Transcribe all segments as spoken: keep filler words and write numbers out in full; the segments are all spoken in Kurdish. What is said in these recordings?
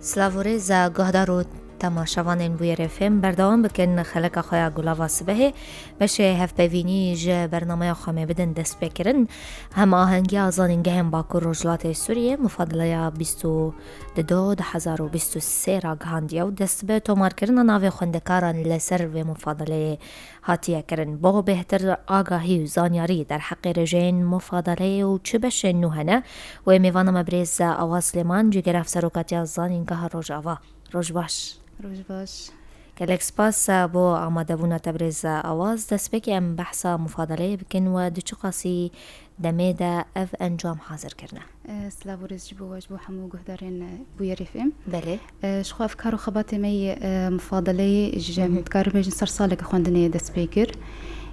Silav û rêz guhdar û temaşevanên Bûyerê F M, berdewam bikin xeleka xwe ya Gulava Sibehê. Beşê hevpeyvînî ji bernameya xwe me bidin destpêkirin. Hemahengiya zanîngehên Bakur Rojhilatê Sûriyê mufadeleya bîst û du du hezar û bîst û sê ragihandiye û dest bi tomarkirina navê xwendekaran li ser vê mufadeleyê hatiye kirin. Bo bêhtir agahî û zanyarî derheqê rêjeyên mufadeleyê û çi beşên nû hene, wê mêvana me birêz Awaz Silêman, cîgera serokatiya Zanîngeha Rojava. Roj baş. Roj baş. Gelek spas bo amadebûna te birêz Awaz. Destpêkê em behsa mufadeleyê bikin we di çiqasî demê de ev encam hazir kirine? E, silav û rêz ji bo we, ji bo hemû guhdarên, e, Bûyerê F M. Belê. E, ji xwe ev kar û xebatê me yê, e, mufadeleyê ji, Mhm. dikarin bêjin ser saleke xwendinê dest pê kir.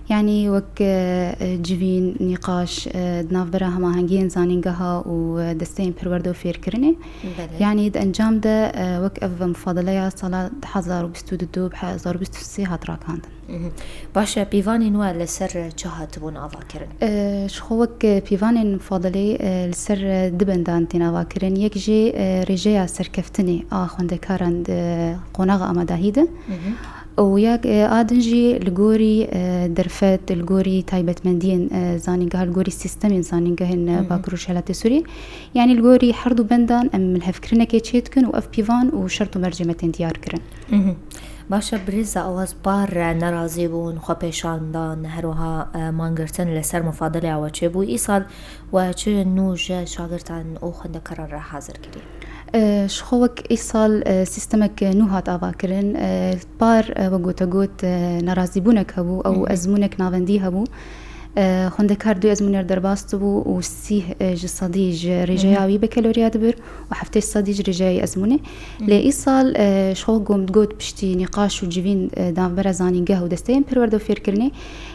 Yanî wek, e, e, civîn, nîqaş, e, di navbera hemahengiyên zanîngeha û, e, desteyên perwerde û fêrkirinê. Belê. Yanî di encam de, e, wek ev mufadeleya sala du hezar û bîst û du bi du hezar û bîst û sê hat ragihandin. Mhm. Baş e, pîvanên we li ser çi hatibûn avakirin? E, ji xwe wek, e, pîvanên mufadeleyê, e, li ser, e, du bendan tên avakirin. Yek jê, e, rêjeya serkeftinê a xwendekaran di qonaxa amadahî de. Mhm. Û ya, e, a din jî li gorî, e, derfet, li gorî taybetmendiyên, e, zanîngeha, li gorî sîstemên zanîngehên, e, Mhm. Bakur Rojhilatê Sûriyê. Yanî li gorî her du bendan em lihevkirinekê çê dikin û ev pîvan û şert û mercê me tên diyar kirin. Mhm. Baş e, birêz Awaz, par, e, nerazîbûn, xwepêşandan, her wiha, e, mangirtin li ser mufadeleya we çêbû. Îsal we çi nû ji şagirtan û xwendekaran re hazir kiriye? E, ji xwe wek îsal, e, sîstemek nû hat avakirin. E, par, e, wek gotegot, e, nerazîbûnek hebû, ew Mhm. ezmûnek navendî hebû. E, xwendekar du ezmûner derbas dibû û sîh, e, ji sedî ji rêjeya Mhm. wî bekeloriya dibir û heftê sedî ji rêjeya ezmûnê. Mhm. Lê îsal, e, ji xwe gom got piştî nîqaş û civîn, e, di navbera zanîngeh û desteyên perwerde û fêrkirinê,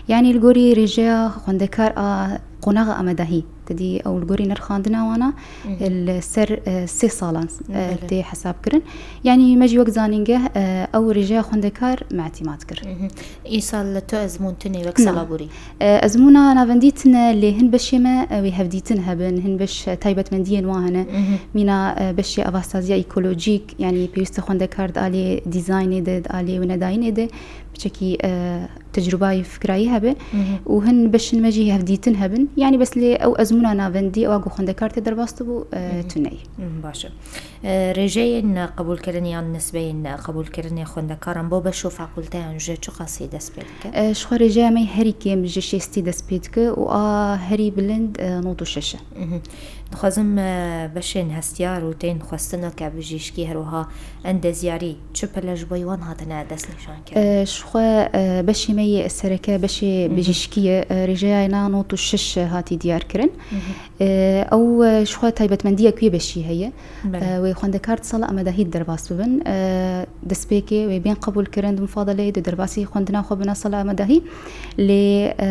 yanî li gorî rêjeya xwendekar a qonaxa amadahî, te dî ew li gorî nirxandina wana, Mhm. li ser, e, sê salan, e, Belê. tê hesab kirin. Yanî me jî wek zanîngeh, e, ew rêjeya xwendekar me îtîmat kir. Mhm. Îsal li tu ezmûn tune wek Na. sala borî? E, ezmûna navendî tune, lê hin beşê me, e, wê hevdîtin hebin, hin beş, e, taybetmendiyên wan hene. Mhm. Mîna, e, beşê avasaziya ekolojîk, yanî pêwîst e xwendekar di alî dîzaynê de, di alî winedayînê de, piçekî, e, tecrûbayî fikrayî hebe Mhm. û hin beşên me jî hevdîtin hebin. Yanî bes lê ew ezmûna navendî, ewa ku xwendekar tê derbas dibû, e, Mhm. tune ye. Mhm, baş e. E, rêjeyên qebûlkirinê yan nisbeyên qebûlkirinê xwendekaran bo beş û fakulteyan ji çi qasî dest pê dike? E, ji xwe rêjeya me herî kêm ji şêstî dest pê dike û a herî bilind, e, nod û şeş e. Mhm. Dixwazim, e, beşên hestiyar û tên xwestineke bijîşkî, her wiha endezyarî, çi pile ji bo wan hatine destnîşankirin? E, ji xwe, e, beşê me yê sereke, beşê Mhm. bijîşkî ye, e, rêjeya na nod û şeş hatî diyar kirin. Mhm. E, ew, e, ji xwe taybetmendiyek wê beşî heye. Belê. E, wê xwendekar di sala amadahî derbas bibin. E, destpêkê wê bên qebûl kirin di mufadaleyê, di derbasî xwendina xwe bina sala amadahî. Lê, e,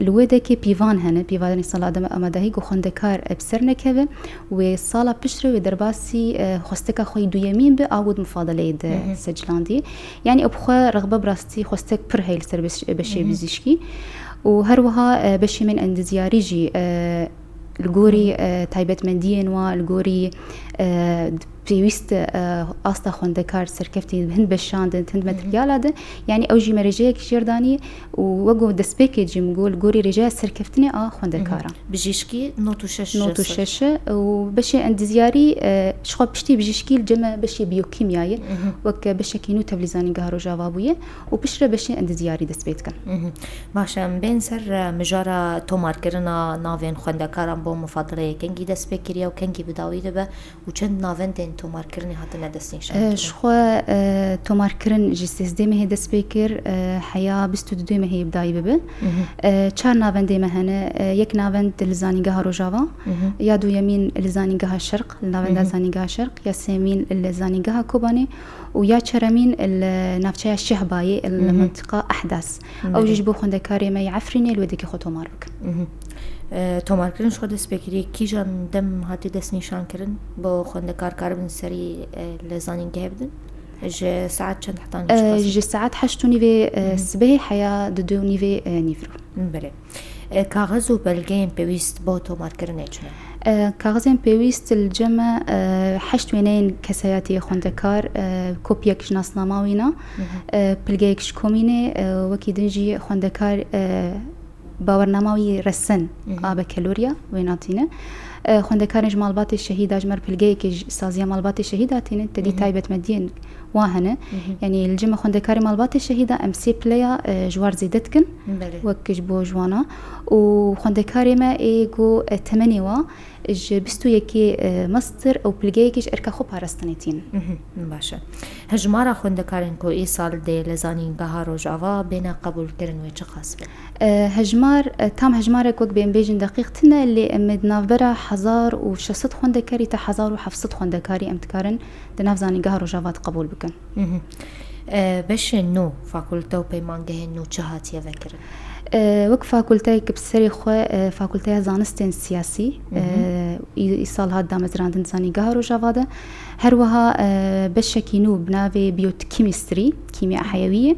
li wê dekê pîvan hene, pîvanên sala amadahî ku xwendekar, e, bi ser nekeve. Wê sala piştre wê derbasî, e, xwesteka xwe yî duyemîn bi, a wê di mufadaleyê de Mhm. seclandî. Yanî ew bi xwe rexbe bi rastî xwestek pir heye li ser beş-, beşê Mhm. bizîşkî. Û her wiha, e, beşê min endezyarî jî, e, li gorî, Mhm. e, taybetmendiyên wan, li gorî, e, pêwîst, e, asta xwendekar serkeftî hin beşan de, hin Mhm. materyala de. Yanî ew jî me rêjeyek jêr danî û wek ku destpêkê jî min got, li gorî rêjeya serkeftinê a xwendekaran. Mhm. Bijîşkî nod û şeş Nod û şeş e û beşê endezyarî, e, ji xwe piştî bijîşkî li cem me beşê biyokîmyayê, Mhm. wek beşekî nû tevlî zanîngeha Rojava bûye û piştre beşê endezyarî dest pê dikin. Mhm. Baş e, em bên ser, e, mijara tomarkirina navên xwendekaran bo mufadaleyê kengî dest pê kiriye û kengî bi dawî dibe û çend navendên tomarkirinê hatine destnîşankirin? E, ji xwe, e, tomarkirin ji sêzdeh mehê dest pê kir, e, heya bîst û du mehê bi dawî bibe. Mhm. E, çar navendê me hene. E, yek navend li Zanîngeha Rojava, Mhm. ya duyemîn li Zanîngeha Şerq, li navenda Mhm. Zanîngeha Şerq, ya sêmîn li Zanîngeha Kobanê û ya çeremîn li navçeya Şehbayê, li Mhm. mintiqa Ehdas. Ew jî Belê. ji bo xwendekarê me yê Efrînê li wê dekê xwe tomar bikin. Mhm. E, tomarkirin ji xwe dest pê kiriye, kîjan dem hatiye destnîşankirin bo xwendekar karibin serî, e, li zanîngehê bidin? Ji saet çend heta nîv E, çiqas? Ji saet heşt û nîvê, e, Mhm. sibehê heya di du û nîvê, e, nîvro. Belê. E, kaxiz û belgeyên pêwîst bo tomarkirinê çi ne? E, kaxizên pêwîst li cem me, e, heşt wêneyên kesayetiyê xwendekar, e, kopyek ji nasnama wîna, e, pilgeyek ji komînê, e, wekî din jî xwendekar, e, bawernama wî resen a bekeloriya wêna tîne. E, xwendekarên ji malbatê şehîda ji me re pilgeyekê ji saziya malbatê şehîda tînin, te dî taybetmendiyên wa hene. Yanî li cem me xwendekarê malbatê şehîda em sê pileya, e, ji war zêde dikin, Belê. wek ji bo ji wana. Û xwendekarê me ê ku, e, temenê wa ji bîst û yekê, e, mestir ew pilgeyekê ji erka xwe parastinê tînin. Mhm, baş e. Hejmara xwendekarên ku îsal dê li Zanîngeha Rojava bêne qebûlkirin wê çiqas be? E, hejmar, e, tam hejmarek wek bên bêjin deqîq tine, lê em ê di navbera hezar û şeş sed xwendekarî ta hezar û heft sed xwendekarî em dikarin di nav Zanîngeha Rojava de qebûl bikin. Mhm. E, beşên nû, fakulte û peymangehên nû çi hatiye vekirin? E, wek fakulteyek bi serê xwe, e, Fakulteya Zanistên Siyasî, Mhm. e, î-, îsal hat damezrandin Zanîngeha Rojava de. Her wiha, e, beşekî nû bi navê Biochemistry, Kîmya Heyewiyê.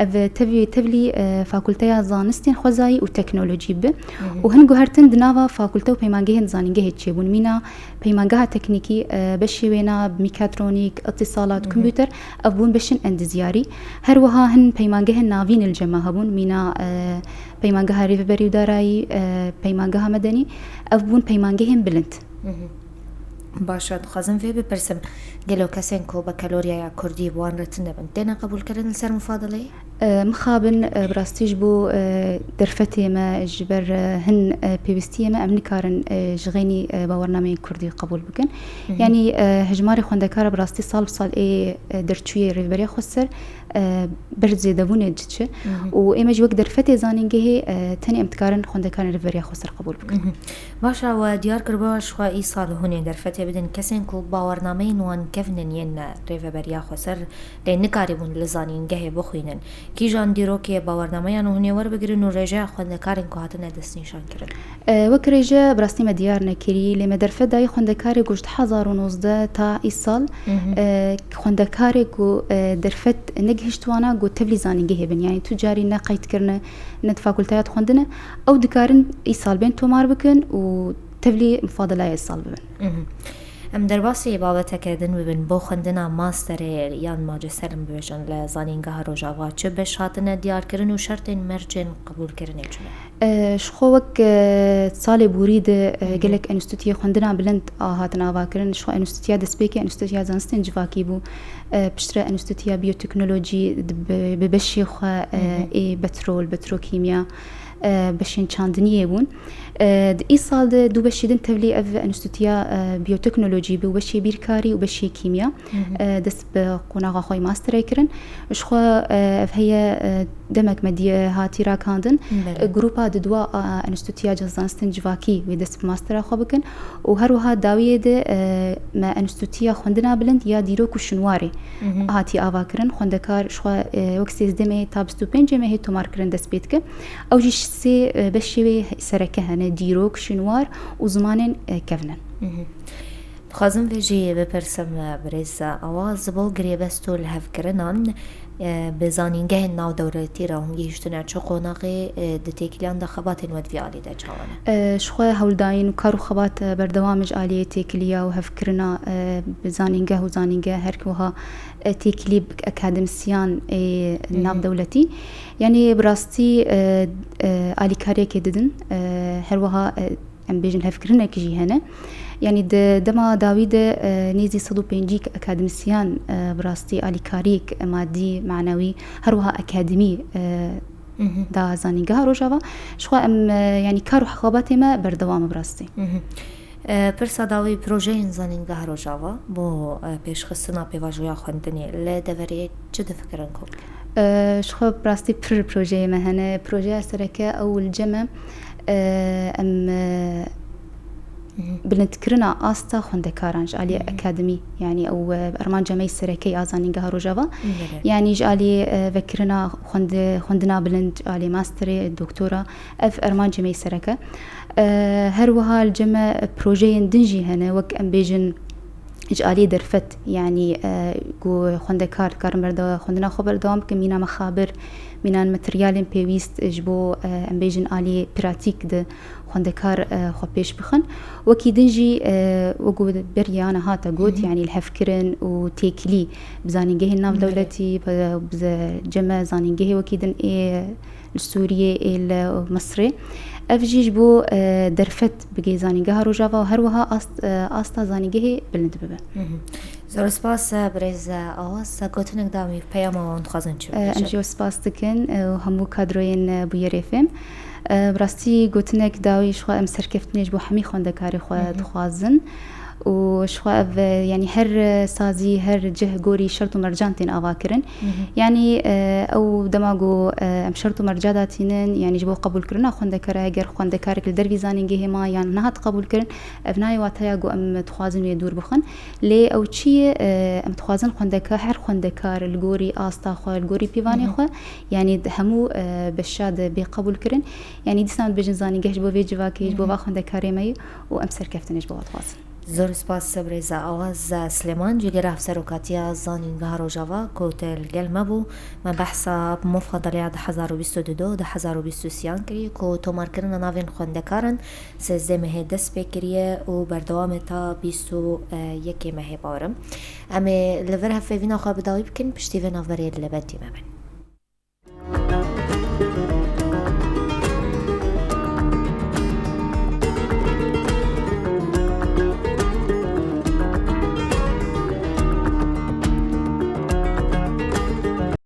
Ev tevî-, tevlî, e, Fakulteya Zanistên Xwezayî û Teknolojî bi. Mhm. Û hin guhertin di nava fakulte û peymangehên zanîngehê çêbûn. Mîna peymangeha teknîkî, e, beşê wêna mîkatronîk, îtîsalat, Mhm. kompûter, ev bûn beşên endizyarî. Her wiha hin peymangehên navîn li cem me hebûn. Mîna, e, peymangeha rêveberî û darayî, e, peymangeha medenî, ev bûn peymangehên bilind. Mhm. Baş e, dixwazim vê bipirsim, gelo kesên ku bekeloriyaya kurdî bi wan re tune bin, têne qebûlkirin li ser mufadileyê? E, mixabin, e, bi rastî ji bo, e, derfetê me, ji ber, e, hin, e, pêwîstiyê me, em nikarin, e, ji xênî, e, bawernameyên kurdî qebûl bikin. Mhm. Yanî, e, hejmarê xwendekara bi rastî sal bi sal ê, e, derçûyê Rêveberiya Xweser, e, ber zêdebûnê diçe. Mhm. Û ême jî wek derfetê zanîngehê, e, tenê em dikarin xwendekarên Rêveberiya Xweser qebûl bikin. Mhm. Baş e, we diyar kiribe, ji xwe îsal hûn ê derfetê bidin kesên ku bawernameyên wan kevnin yên Rêveberiya Xweser, lê nikarîbûn li zanîngehê bixwînin. Kîjan dîrokê bawernameyan hûn ê werbigirin û rêjeya xwendekarên ku hatine destnîşankirin? E, wek rêje bi rastî me diyar nekirî, lê me derfet dayî xwendekarê ku ji du hezar û nozdeh ta îsal, Mhm. e, xwendekarê ku, e, derfet negihişt wana ku tevlî zanîngehê bin. Yanî tu carî ne qeyd kirine, ne di fakulteya dixwendine, ew dikarin îsal bên tomar bikin û tevlî mufadileya îsal bibin. Mhm. Em derbasî babeteke din bibin, bo xwendina masterê yan magister em bibêjin li Zanîngeha Rojava çi beş hatine diyarkirin û şertên mercên qebûlkirinê çi ne? E, ji xwe wek, e, salê borî de, e, Mhm. gelek enstîtuyê xwendina bilind a hatin avakirin. Ji xwe enstîtuya destpêkê Enstîtuya Zanistên Civakî bû. E, piştre Enstîtuya Biyoteknolojî di bi, bi beşê xwe, e, Mhm. ê petrol, petrokîmya, e, beşên çandiniyê bûn. E, di îsal de du beşî din tevlî ev Enstîtuya, e, Biyoteknolojî bû, beşê bîrkarî û beşê kîmya. Mhm. E, dest bi qonaxa xwe yê masterê kirin. Ji xwe, e, ev heye, e, demek me diye hatî rakandin. Belê. E, grupa di dua, a, Enstîtuya Zanistên Civakî wê dest bi mastera xwe bikin. Û her wiha dawiyê de, e, me Enstîtuya Xwendina Bilind ya Dîrok û Şinwarê Mhm. hatî avakirin. Xwendekar ji xwe, e, wek sêzdemê ta bîst û pêncê mehê tomarkirin dest pê dike. Ew jî sê, e, beşê wê sereke hene, dîrok, şinwar û zimanên, e, kevnin. Mhm. Dixwazim vê jî bipirsim, e, birêz Awaz, bo girêbest û lihevkirinan, e, bi zanîngehên navdewletî re hûn gihîştine çi qonaxê, e, di têkiliyan de xebatên we di vî alî de çawa ne? E, ji xwe hewldayîn û kar û xebat, e, berdewam e ji aliyê têkiliya û hevkirina, e, bi zanîngeh û zanîngeh her wiha, e, têkilî bi akademîsyan ê Hı hı. navdewletî. Yanî bi rastî, e, e, alîkariyekê didin, e, her wiha, e, em bêjin hevkirinek jî hene. Yanî di dema dawî de, e, nêzî sed û pêncî akademîsyan, e, bi rastî alîkariyek madî, manewî, her wiha akademî, e, Hı hı. da Zanîngeha Rojava. Ji xwe em, e, yanî kar û xebatê me berdewam e bi rastî. Hı hı. E, pirsa dawî, projeyên Zanîngeha Rojava bo, e, pêşxistina pêvajoya xwendinê li deverê çi difikirin ku? E, ji xwe bi rastî pir projeyê me hene. Projeya sereke ew li cem e, e, em, e, Hı hı. bilindkirina asta xwendekaran ji alî Hı hı. akademî, yanî ew, e, armanca me yê sereke ya Zanîngeha Rojava. Belê. Yanî ji alî, e, vekirina xwend-, xwendina bilind, ji alî masterê, doktora, ev armancê me yê sereke. E, her wiha li cem me projeyên din jî hene, wek em bêjin, ji aliyê derfet, yanî, e, ku xwendekar dikarin berda-, xwendina xwe berdewam bikin, mîna mexabir, mîna materyalên pêwîst ji bo, e, em bêjin aliyê pratîk di xwendekar, e, xwe pêş bixin. Wekî din jî, e, wekî beriya niha te got, Hı hı. yanî lihevkirin û têkilî bi zanîngehên Belê. navdewletî, bi, bi ze-, cem e zanîngehê wekî din ê li Sûriyê, ê li Misirê. Ev jî ji bo, e, derfet bigê zanîngeha Rojava û her wiha ast-, e, asta zanîngehê bilind bibe. Hı hı. Zor spas, e, birêz, e, Awaz. E, gotinek dawî, peyama wan dixwazin çi E, em bibêjin? jî we spas dikin, e, û hemû kadroyên, e, Bûyerê F M. E, bi rastî gotinek dawî ji xwe em serkeftinê ji bo hemî xwendekarê xwe Hı hı. dixwazin. Û ji xwe ev, e, yanî her, e, sazî, her cih gorî şert û mercan tên ava kirin. Hı hı. Yanî, e, ew dema ku, e, em şert û merca datînin, yanî ji bo qebûlkirina xwendekara, eger xwendekarek li dervî zanîngehê ma yan nehat qebûlkirin, ev nayê wateya ku em dixwazin wê dûr bixin. Lê ew çi ye, e, em dixwazin xwendeka-, her xwendekar li gorî asta xwe, li gorî pîvanê Hı hı. xwe, yanî di hemû, e, beşa de bê qebûlkirin. Yanî dîsan dibêjin zanîngeh ji bo vê civakê, ji bo Hı hı. va xwendekarê me ye û em serkeftinê ji bo wa dixwazin. Zor spas, birêz Awaz Silêman, cîgera hevserokatiya Zanîngeha Rojava ku te li gel me bû. Me behsa mufadeleya du hezar û bîst û du, du hezar û bîst û sê an kiriye ku tomarkirina navên xwendekaran sêzdeh mehê dest pê kiriye û berdewam e ta bîst û yekê mehê, bawerim. Em ê li vir hevpeyvîna xwe bi dawî bikin, piştî vê navberê li lebetî me bin.